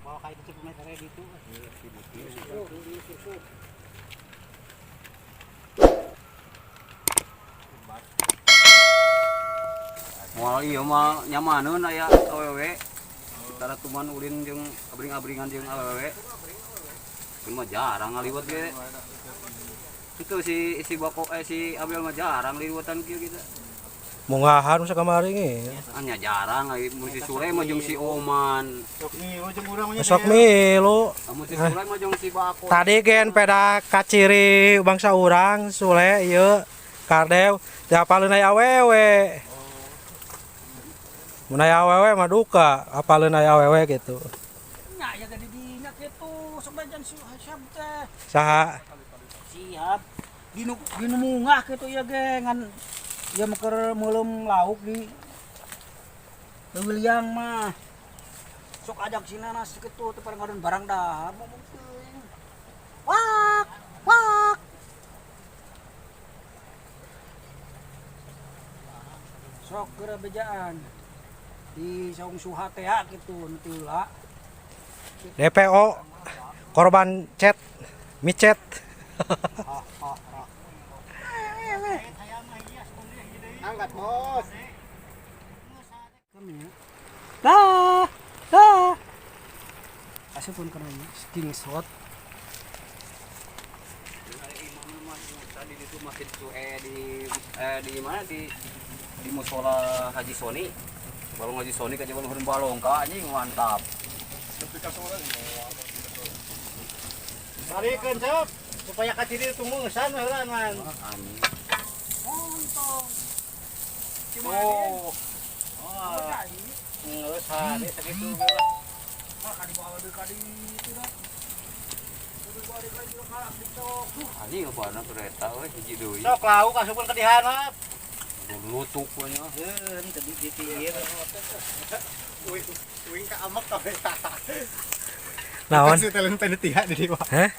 Bawa ka itu pemain ready itu. Moal ieu mah nyamaneun aya awewe. Taratuman ulin jeung abring-abringan jeung awewe. Ieu mah jarang ngaliwat ge. Itu si si Bako eh si Abel mah jarang liwatan kieu kita. Munggahan masa kamari ge. Hanya jarang lagi mun si Sule mah jeung si Oman. Sok milu jeung urang mah. Sok milu. Mun si Sule mah jeung si Bako. Tadi gen peda kaciri bangsa urang Sule ieu Kardew teu apaleun aya awewe. Mun aya awewe mah duka, apaleun aya awewe gitu. Nya ya gede dinya kitu sok bajan siap teh. Saha? Siap. Dinu dinu mungah kitu ieu ge ngan ieu mah keur meuleum lauk di Leuwiliang mah. Sok ajak si Nanas kitu teu pareng ngadon barang dahar ngomong teuing. Wak, wak. Sok geura bejaan. Di saung suha teh kitu nu teu heula. DPO korban chat micet. Angkat, Bos. Kami ya. Dah, dah. Asup pun kana screenshot. Tadi itu masjid di mana di musola Haji Soni. Balong Haji Soni ka balong balong ka anjing mantap. Balikeun, Cok. Supaya kaciri tunggu ngeusan heula man. Anjing. Untung. Oh, Oh. Geus hade sakitu ge lah. Mah ka dibawa deui ka ditu dah. Kudu dibawa deui ka ditu kalak dicok. Anjing apana kereta we hiji deui. Sok lauk asupkeun ka dihanap. Lutuk we nya. Heuh, tadi ditir. Uing uing ka amek kabeh. Naon? Kasih telen panitia di dieu. Hah?